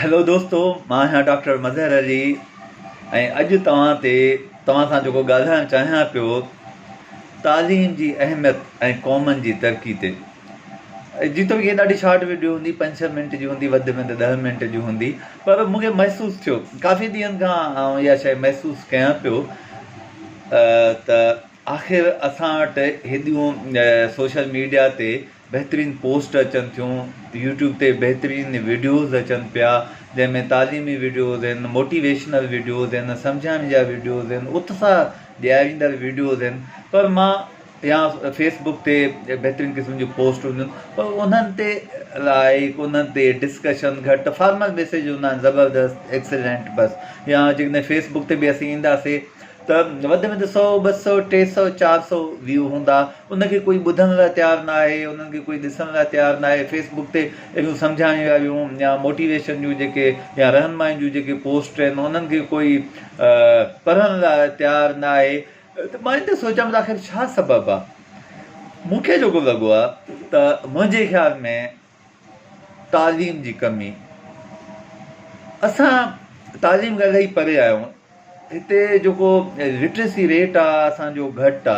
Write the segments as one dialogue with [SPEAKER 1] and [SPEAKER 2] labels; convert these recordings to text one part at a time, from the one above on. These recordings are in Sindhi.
[SPEAKER 1] هيلو دوستو مان آهيان ڊاڪٽر مظهر علي ۽ اڄ توهان تي توهان سان جيڪو ڳالهائڻ چاهيان پيو تعليم جي اهميت ۽ قومن جي ترقي تي جيتوڻيڪ هي ڏاڍي شارٽ وڊيو هوندي پنج ڇهه منٽ جي هوندي وڌ ۾ وڌ ڏهه منٽ جي هوندي پر مون کي محسوس ٿيو ڪافي ڏينهن کان آئون اها شيء محسوس ڪيان پيو ته آخر اسان وٽ هيڏيون سوشل ميڊيا تي بهترين پوسٽ اچن ٿيون يوٽيوب تي بهترين وڊيوز اچن پيا جنهن ۾ تعليمي وڊيوز آهن موٽيويشنل وڊيوز آهن سمجهائڻ جا وڊيوز آهن اتساهه ڏياريندڙ وڊيوز آهن پر مان يا فيس بڪ تي بهترين قسم جون پوسٽ هونديون پر انهن تي لائڪ انهن تي ڊسڪشن گهٽ فارمل ميسيج هوندا آهن زبردست ايڪسلنٽ بس يا جيڪڏهن فيس بڪ تي به اسين اينداسي ته وڌ ۾ وڌ سئو، ٻه سئو، ٽي سئو، چار سئو ويو هوندا، ان کي ڪوئي ٻڌڻ لاء تيار نه آهي، انهن کي ڪوئي ڏسڻ لاء تيار نه آهي، فيس بڪ تي اهڙيون سمجهاڻي واريون يا موٽيويشن جون جيڪي يا رهنمائين جون جيڪي پوسٽ آهن انهن کي ڪوئي پڙهڻ لاء تيار نه آهي ته مان ان تي سوچيم ته آخر ڇا سبب آهي؟ مون کي جيڪو لڳو آهي ته منهنجي خيال ۾ تعليم جي ڪمي، اسان تعليم کان الاهي پري آهيون، هتي جيڪو لٽريسي ريٽ آ اسان جو گهٽ آ،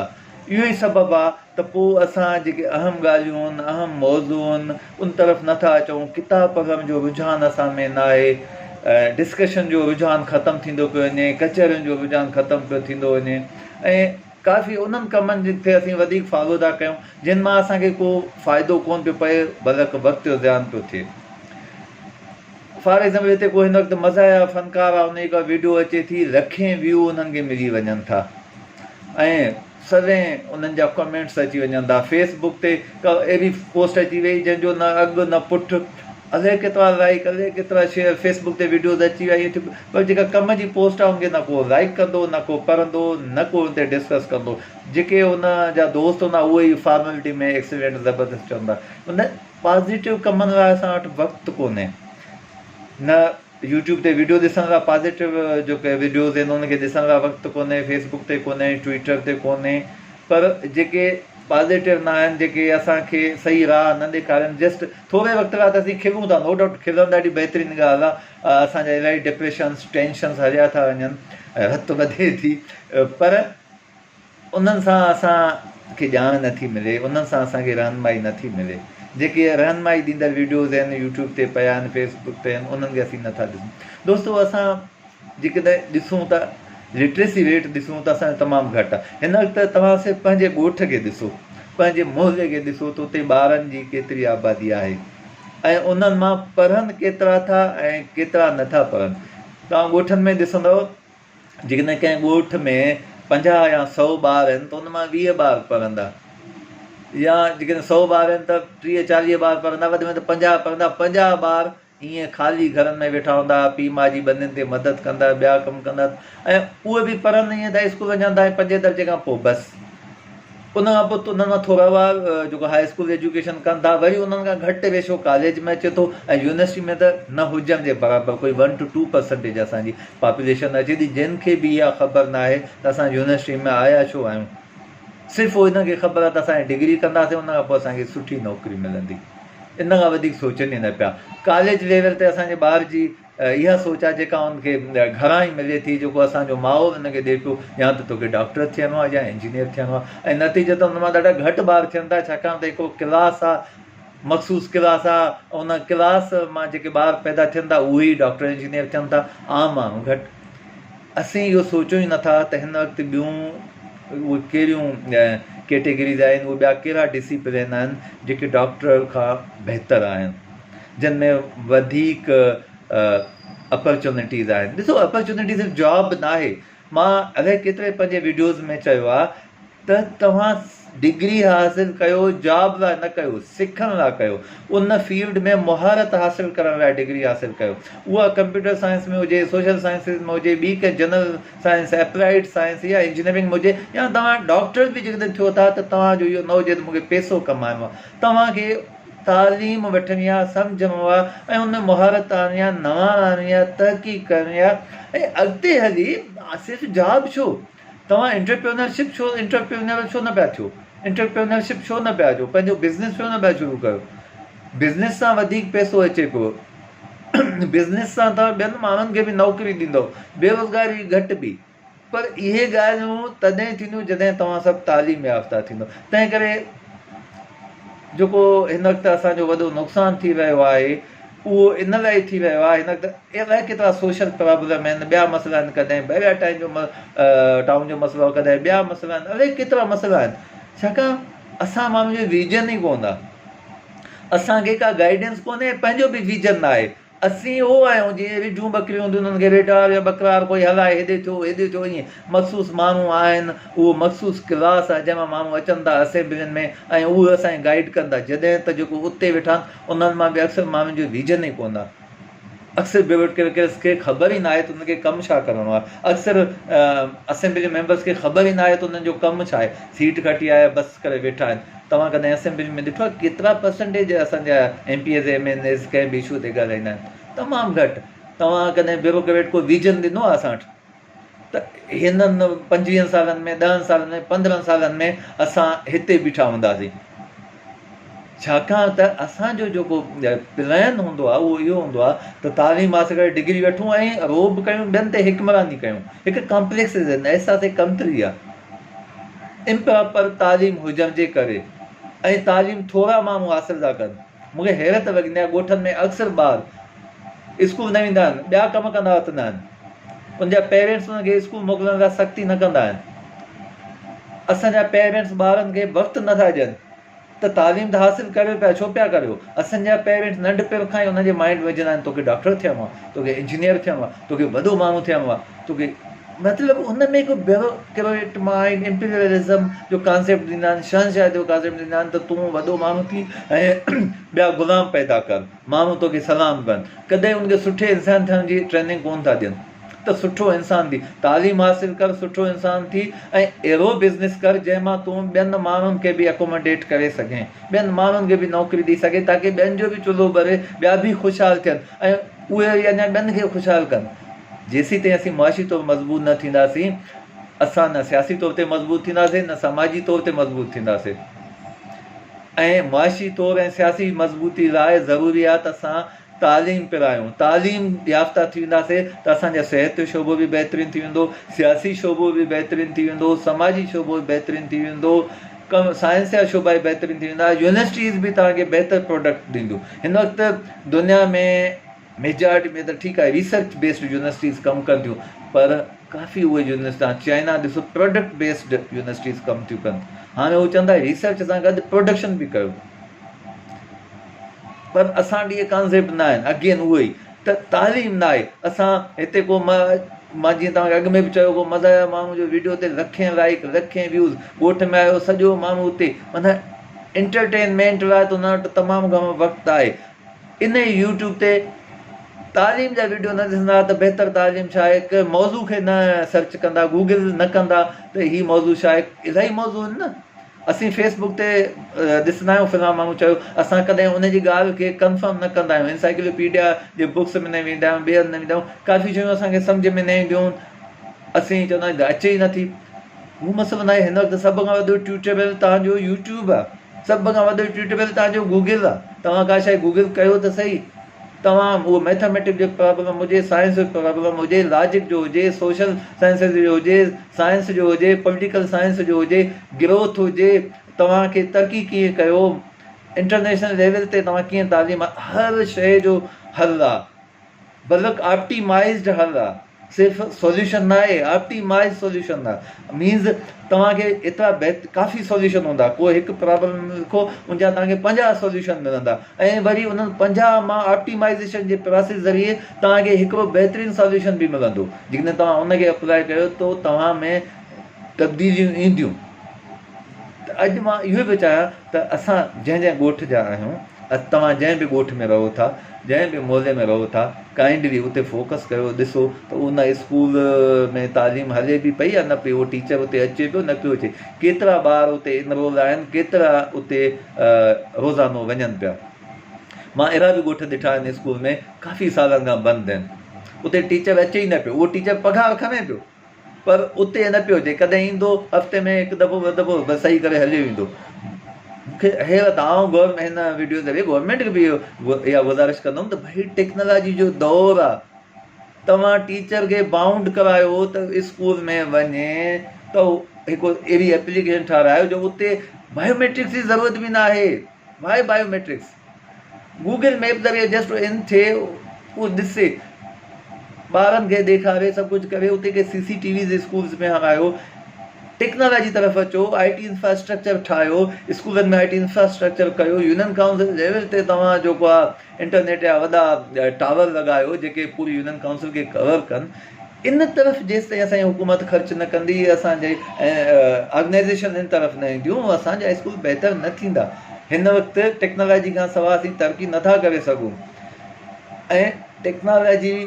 [SPEAKER 1] اهو ئي سبب آ ته پوء اسان جيڪي اهم ڳالهيون آهن، اهم موضوع آهن، ان طرف نه ٿا اچون، ڪتاب پڙهڻ جو رجحان اسان ۾ ناهي، ڊسڪشن جو رجحان ختم ٿيندو پيو وڃي، ڪچهرين جو رجحان ختم پيو ٿيندو وڃي ۽ ڪافي انهن ڪمن کي اسين وڌيڪ فالو ٿا ڪيون جن مان اسان کي ڪو فائدو ڪونه پيو پئي بلڪ وقت جو زيان پيو ٿئي. فار ايگزامپل هتي ڪو هن وقت مزاحيه فنڪار آ ان جي ڪا ويڊيو اچي ٿي لکين ويو انهن کي ملي وڃن ٿا ۽ سوين انهن جا ڪمينٽس اچي وڃن ٿا فيس بڪ تي ڪا اهڙي پوسٽ اچي وئي جنهن جو نه اڳ نه پٺ الائي ڪيترا لائيڪ الائي ڪيترا شيئر فيس بڪ تي ويڊيوز اچي ويا ائين ٿيو پر جيڪا ڪم جي پوسٽ آهي ان کي نه ڪو لائيڪ ڪندو نه ڪو پڙهندو نه ڪو ان تي ڊسڪس ڪندو جيڪي ان جا دوست هوندا اهي ئي فارملٽي ۾ ايڪسلينٽ زبردست چوندا ان پازيٽو ڪمن لاء اسان وٽ وقت ڪونهي نه يوٽيوب تي ويڊيو ڏسڻ لاء پازيٽو جيڪي ويڊيوز آهن ان کي ڏسڻ لاء وقت ڪونهي فيس بڪ تي ڪونهي ٽوئيٽر تي ڪونهي پر جيڪي پازيٽو نه آهن جيڪي اسان کي صحيح راهه نه ڏيکارين جسٽ ٿوري وقت لاء ته اسين کلون ٿا نو ڊائوٽ کلڻ ڏاڍي بهترين ڳالهه آهي اسان جا الاهي ڊپريشنس ٽينشنس هليا ٿا وڃن رت وڌي ٿي پر انهن سان اسان کي ڄاڻ نه ٿي ملي انهن سان اسان کي رهنمائي نه ٿي ملي جيڪي رهنمائي ڏيندڙ ويڊيوز آهن يوٽيوب تي پيا آهن فيس بڪ تي آهن انهن کي اسين نه ٿا ڏسون دوستو اسان جيڪڏهن ڏسون ته لٽريسي ريٽ ڏسون ته اسان جو تمام گهٽ آهي. هن وقت توهان صرف پنهنجي ڳوٺ کي ڏسو، پنهنجي محلي کي ڏسو ته اتي ٻارن جي ڪيتري آبادي آهي ۽ انهن مان پڙهن ڪيترا ٿا ۽ ڪيترا نه ٿا پڙهن. توهان ڳوٺن ۾ ڏسندؤ جيڪڏهن ڪنهن ڳوٺ ۾ 50 يا سئو ٻار آهن ته ان مان 20 ٻار پڙهندا يا جيڪڏهن سئو ٻار آهن ته 30 40 ٻار پڙهندا وڌ ۾ وڌ 50 پڙهندا 50 ٻار ائين خالي گهرن ۾ ويٺا هوندا ها، پيء ماء جي ٻنين تي مدد ڪندا، ٻيا ڪم ڪندا ۽ اهي به پڙهن ائين ته اسڪول وڃن ٿا ۽ پنجين درجي کان پوء بس. ان کان پوء انهن مان ٿورا ٻار جيڪو هاء اسڪول ايجوڪيشن ڪن ٿا، وري انهن کان گهٽ ريشو ڪاليج ۾ اچي ٿو ۽ يونيورسٽي ۾ ته نه هجڻ جي برابر ڪوئي ون ٽو ٽو پرسنٽيج اسان جي پاپوليشن اچي ٿي، جن کي به اها خبر ناهي ته اسان يونيورسٽي ۾ آيا ڇو آهيون. صرف انهن کي خبر آهي ته اسان ڊگري ڪنداسين ان کان پوء اسان کي سٺي نوڪري ملندي. ان کان وڌيڪ سوچن ئي نه پيا. ڪاليج ليول تي اسان جي ٻار جي اها سوچ آهي جيڪا ان کي گهران ئي ملي ٿي جيڪو اسان جو ماحول ان کي ڏئي پيو يا ته توکي ڊاڪٽر ٿيڻو آهي يا انجنيئر ٿيڻو آهي ۽ نتيجتن ان مان ڏاڍا گهٽ ٻار ٿين ٿا ڇاڪاڻ ته هڪڙو ڪلاس آهي مخصوص ڪلاس آهي ان ڪلاس مان جيڪي ٻار پيدا ٿين ٿا اهي ئي ڊاڪٽر انجنيئر ٿين ٿا عام ماڻهو گهٽ. اسين اهو سوچيون ئي نٿا ته هن وقت ٻيون اهي ڪهڙيون ڪيٽيگريز آهن اهي ٻيا ڪهڙا ڊسيپلين آهن جيڪي ڊاڪٽر کان بهتر آهن جن ۾ وڌيڪ اپرچونٽيز آهن ڏسو اپرچونٽي صرف جاب ناهي مان الائي ڪيتري پنهنجي ويڊيوز ۾ چيو آهي ته توهان ڊگري حاصل ڪيو جاب لاء نه ڪيو سکڻ لاء ڪيو ان فيلڊ ۾ مهارت حاصل ڪرڻ لاء ڊگري حاصل ڪيو اها ڪمپيوٽر سائنس ۾ هجي سوشل سائنسز ۾ هجي ٻي ڪنهن جنرل سائنس اپلائيڊ سائنس يا انجنيئرنگ ۾ هجي يا توهان ڊاڪٽر به جيڪڏهن ٿيو ٿا ته توهان جو اهو نه هجي ته مون کي پيسو ڪمائڻو آهي توهان کي تعليم وٺڻي آهي سمجهڻو آهي ۽ ان ۾ مهارت آڻڻي آهي نواڻ آڻڻي آهي تحقيق ڪرڻي آهي ۽ اڳتي هلي صرف جاب ڇو توهان انٽرپرينرشپ ڇو انٽرپرينر ڇو نه پيا ٿيو انٽرپرينرشپ ڇو نه پيا اچو پنهنجو بزنس ڇو نه پيا شروع ڪيو بزنس سان وڌيڪ پئسو اچي پيو. بزنس سان توهان ٻين ماڻهن کي به نوڪري ڏيندؤ، بيروزگاري گهٽبي. پر اهي ڳالهيون تڏهن ٿينديون جڏهن توهان سڀ تعليم يافته ٿيندؤ. تنهن ڪري جيڪو هن وقت اسان جو وڏو نقصان ٿي رهيو آهي اهو ان لاء ٿي رهيو آهي هن وقت الائي ڪيترا سوشل پرابلم آهن ٻيا مسئلا آهن ڪڏهن بحريا ٽائون جو ٽائون جو مسئلو آهي ڪڏهن ٻيا مسئلا آهن الائي ڪيترا مسئلا آهن ڇاڪاڻ اسان ماڻهن جو ويزن ئي ڪونه آهي اسان کي ڪا گائيڊنس ڪونهي پنهنجو به ويزن نه آهي اسين اهو آهيون جيئن رڍون ٻڪريون هونديون انهن کي ريڍار يا ٻڪرار ڪوئي هلائي هيڏي ٿيو هيڏي ٿيو ائين مخصوص ماڻهو آهن اهو مخصوص ڪلاس آهي جنهن مان ماڻهو اچن ٿا اسيمبلين ۾ ۽ اهي اسان کي گائيڊ ڪن ٿا جڏهن ته جيڪو اتي ويٺا آهن انهن مان به اڪثر ماڻهن جو ويزن ئي ڪونه آهي اڪثر بيوروڪريٽس کي خبر ئي ناهي ته انهن کي ڪم ڇا ڪرڻو آهي اڪثر اسيمبلي ميمبرس کي خبر ئي ناهي ته انهن جو ڪم ڇا آهي سيٽ کٽي آيا بس ڪري ويٺا آهن توهان ڪڏهن اسيمبلي ۾ ڏٺو آهي ڪيترا پرسنٽيج اسان جا M P As M N As ڪنهن به اشو تي ڳالهائيندا آهن تمام گهٽ توهان ڪڏهن بيوروڪريٽ ڪو ويزن ڏنو آهي اسان وٽ ته هنن پنجويهن سالن ۾ ڏهن سالن ۾ پندرهن سالن ۾ اسان هتي بيٺا هونداسين ڇاڪاڻ ته اسان جو جيڪو پلان هوندو آهي اهو اهو هوندو آهي ته تعليم حاصل ڪري ڊگري وٺون ۽ روب ڪيون ٻين تي حڪمراني ڪيون هڪ ڪمپليڪس احساس ڪمتري آهي امپراپر تعليم هجڻ جي ڪري ۽ تعليم ٿورا ماڻهو حاصل ٿا ڪن. مون کي حيرت لڳندي آهي ڳوٺن ۾ اڪثر ٻار اسڪول نه ويندا آهن ٻيا ڪم ڪندا وتندا آهن ان جا پيرنٽس انهن کي اسڪول موڪلڻ لاء سختي نه ڪندا آهن اسان جا پيرنٽس ٻارن کي وقت نه ٿا ڏين ته تعليم ته حاصل ڪريو پيا ڇو پيا ڪريو؟ اسان جا پيرنٽس ننڍپڻ کان ئي انهن جي مائنڊ ۾ وجهندا آهن توکي ڊاڪٽر ٿيڻو آهي، توکي انجنيئر ٿيڻو آهي، توکي وڏو ماڻهو ٿيڻو آهي، توکي مطلب ان ۾ هڪ بيوروڪريٽ مائنڊ امپيريلزم جو ڪانسيپٽ ڏيندا آهن، شهنشاهيت جو ڪانسيپٽ ڏيندا آهن ته تون وڏو ماڻهو ٿي ۽ ٻيا غلام پيدا ڪر، ماڻهو توکي سلام ڪن. ڪڏهن ان کي سٺي انسان ٿيڻ جي ٽريننگ ڪونه ٿا ڏين. ته سٺو انسان ٿي، تعليم حاصل ڪر، سٺو انسان ٿي ۽ اهڙو بزنس ڪر جنهن مان تون ٻين ماڻهن کي به اڪوموڊيٽ ڪري سگهين، ٻين ماڻهن کي به نوڪري ڏئي سگهين تاڪه ٻين جو به چلهو ٻري، ٻيا به خوشحال ٿين ۽ اهي وري اڃا ٻين کي خوشحال ڪن. جيسيتائين اسين معاشي طور مضبوط نه ٿينداسين، اسان نه سياسي طور تي مضبوط ٿينداسين نه سماجي طور تي مضبوط ٿينداسين ۽ معاشي طور ۽ سياسي مضبوطي لاء ضروري آهي ته اسان تعليم پرايون، تعليم يافته ٿي وينداسين ته اسان جا صحت جو شعبو به بهترين ٿي ويندو، سياسي شعبو به بهترين ٿي ويندو، سماجي شعبو به بهترين ٿي ويندو، ڪم سائنس جا شعبا به بهترين ٿي ويندا، يونيورسٽيز به توهان کي بهتر پروڊڪٽ ڏينديون. هن وقت دنيا ۾ ميجارٽي ۾ ته ٺيڪ آهي ريسرچ بيسڊ يونيورسٽيز ڪم ڪن ٿيون پر ڪافي اهي يونيورسٽيز توهان چائنا ڏسو پروڊڪٽ بيسڊ يونيورسٽيز ڪم ٿيون ڪن هاڻي هو چون ٿا ريسرچ سان گڏ پروڊڪشن به ڪيو. پر اسان وٽ اهي ڪانسيپٽ نه آهن اگين اهو ئي ته تعليم نه آهي اسان هتي ڪو مان جيئن توهان کي اڳ ۾ به چيو ڪو مزاحيه ماڻهو جو ويڊيو تي لکين لائڪ لکين ويوز ڳوٺ ۾ آيو سڄو ماڻهو اتي معنيٰ انٽرٽينمينٽ لاء ته هن وٽ تمام گهڻو وقت آهي ان ئي يوٽيوب تي تعليم جا ويڊيو نه ڏسندا ته بهتر تعليم ڇا آهي ڪنهن موضوع کي نه سرچ ڪندا گوگل نه ڪندا ته هي موضوع ڇا آهي الاهي موضوع آهن نه اسين فيس بڪ تي ڏسندا آهيون فلان ماڻهو چيو اسان ڪڏهن ان جي ڳالهه کي ڪنفرم نه ڪندا آهيون انسائيڪلو پيڊيا جي بڪس ۾ نه ويندا آهيون ٻئي هنڌ نه ويندا آهيون ڪافي شيون اسان کي سمجهه ۾ نه اينديون آهن اسين چوندا آهيون اچي ئي نٿي هو مسئلو ناهي هن وقت سڀ کان وڏو ٽيوٽوريل توهان جو يوٽيوب آهي سڀ کان وڏو ٽيوٽوريل توهان جو گوگل آهي توهان ڪا شيء گوگل ڪيو ته صحيح توهان اهو مئٿاميٽڪ جو پرابلم هجي، سائنس جو پرابلم هجي، لاجڪ جو هجي، سوشل سائنسز جو هجي، سائنس جو هجي، پوليٽيڪل سائنس جو هجي، گروٿ هجي، توهان کي ترقي ڪيئن ڪيو، انٽرنيشنل ليول تي توهان ڪيئن تعليم هر شيء جو حل آ بلڪ آپٽيمائزڊ حل آ. صرف سوليوشن نه آهي آپٽيمائز سوليوشن آهي مينز توهان کي ايترا بهت ڪافي سوليوشن هوندا ڪو هڪ پرابلم لکو ان جا توهان کي 50 سوليوشن ملندا ۽ وري انهن 50 مان آپٽيمائزيشن جي پراسيس ذريعي توهان کي هڪڙو بهترين سوليوشن به ملندو جيڪڏهن توهان ان کي اپلائي ڪيو ته توهان ۾ تبديليون اينديون ته اڄ مان اهو پيو چاهيان ته اسان جنهن جنهن ڳوٺ جا آهيون، توهان جنهن به ڳوٺ ۾ رهو ٿا، جنهن به محلي ۾ رهو ٿا، ڪائنڊلي اتي فوڪس ڪيو، ڏسو ته ان اسڪول ۾ تعليم هلي به پئي يا نه پئي، اهو ٽيچر اتي اچي پيو نه پيو اچي، ڪيترا ٻار اتي انرول آهن، ڪيترا اتي روزانو وڃن پيا. مان اهڙا به ڳوٺ ڏٺا آهن اسڪول ۾ ڪافي سالن کان بند آهن، اتي ٽيچر اچي ئي نه پيو، اهو ٽيچر پگهار کڻي پيو. پر اتي نه پيو اچي، ڪڏهن ايندو هفتي ۾ هڪ دفعو ٻه دفعو بس صحيح ڪري هليو ويندو. مونکي حيرت آئون گورنمينٽ هن ويڊيو ذريعي گورنمينٽ کي به اها گذارش ڪندم ته ڀئي ٽيڪنالاجي جو دور آ توهان ٽيچر کي بائونڊ ڪرايو ته اسڪول ۾ وڃي ته هڪ اهڙي ايپليڪيشن ٺهرايو جو اتي بايوميٽرڪس جي ضرورت به ناهي واء بايوميٽرڪس گوگل ميپ ذريعي جسٽ ان ٿئي اهو ڏسي ٻارن کي ڏيکاري سڀ ڪجهه ڪري اتي ڪي سي سي ٽي ويز اسڪولز ۾ هڻايو ٽيڪنالاجي طرف اچو آء ٽي انفراسٽرڪچر ٺاهيو اسڪولن ۾ آء ٽي انفراسٽرڪچر ڪيو يونين ڪائونسل ليول تي توهان جيڪو آهي انٽرنيٽ جا وڏا ٽاور لڳايو جيڪي پوري يونين ڪائونسل کي ڪور ڪن ان طرف جيستائين اسان جي حڪومت خرچ نه ڪندي اسان جي آرگنائيزيشن ان طرف نه اينديون اسان جا اسڪول بهتر نه ٿيندا هن وقت ٽيڪنالاجي کان سوا اسين ترقي نٿا ڪري سگهون ۽ ٽيڪنالاجي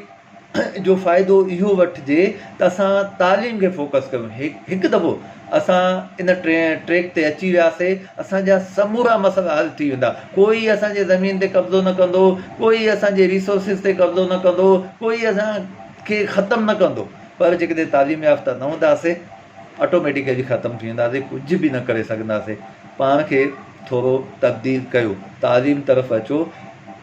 [SPEAKER 1] جو فائدو اهو وٺجي ته اسان تعليم کي فوڪس ڪريون هڪ دفعو اسان ان ٽريڪ تي اچي وياسي اسان جا سمورا مسئلا حل ٿي ويندا ڪوئي اسان جي زمين تي قبضو نه ڪندو ڪوئي اسان جي ريسورسز تي قبضو نه ڪندو ڪوئي اسان کي ختم نه ڪندو پر جيڪڏهن تعليم يافته نه هونداسي آٽوميٽيڪلي ختم ٿي وينداسي ڪجهه به نه ڪري سگهنداسي پاڻ کي ٿورو تبديل ڪيو تعليم طرف اچو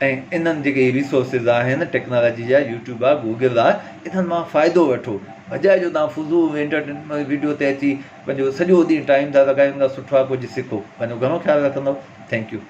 [SPEAKER 1] ۽ انهن جيڪي ريسورسز آهن ٽيڪنالاجي جا يوٽيوب آ گوگل آ انهن مان فائدو وٺو بجاء جو توهان فضول انٽرٽينمينٽ ويڊيو تي اچي پنهنجو سڄو ڏينهن ٽائيم ٿا لڳايو ان کان سٺو آ ڪجهه سکو پنهنجو گهڻو خيال رکندو thank you.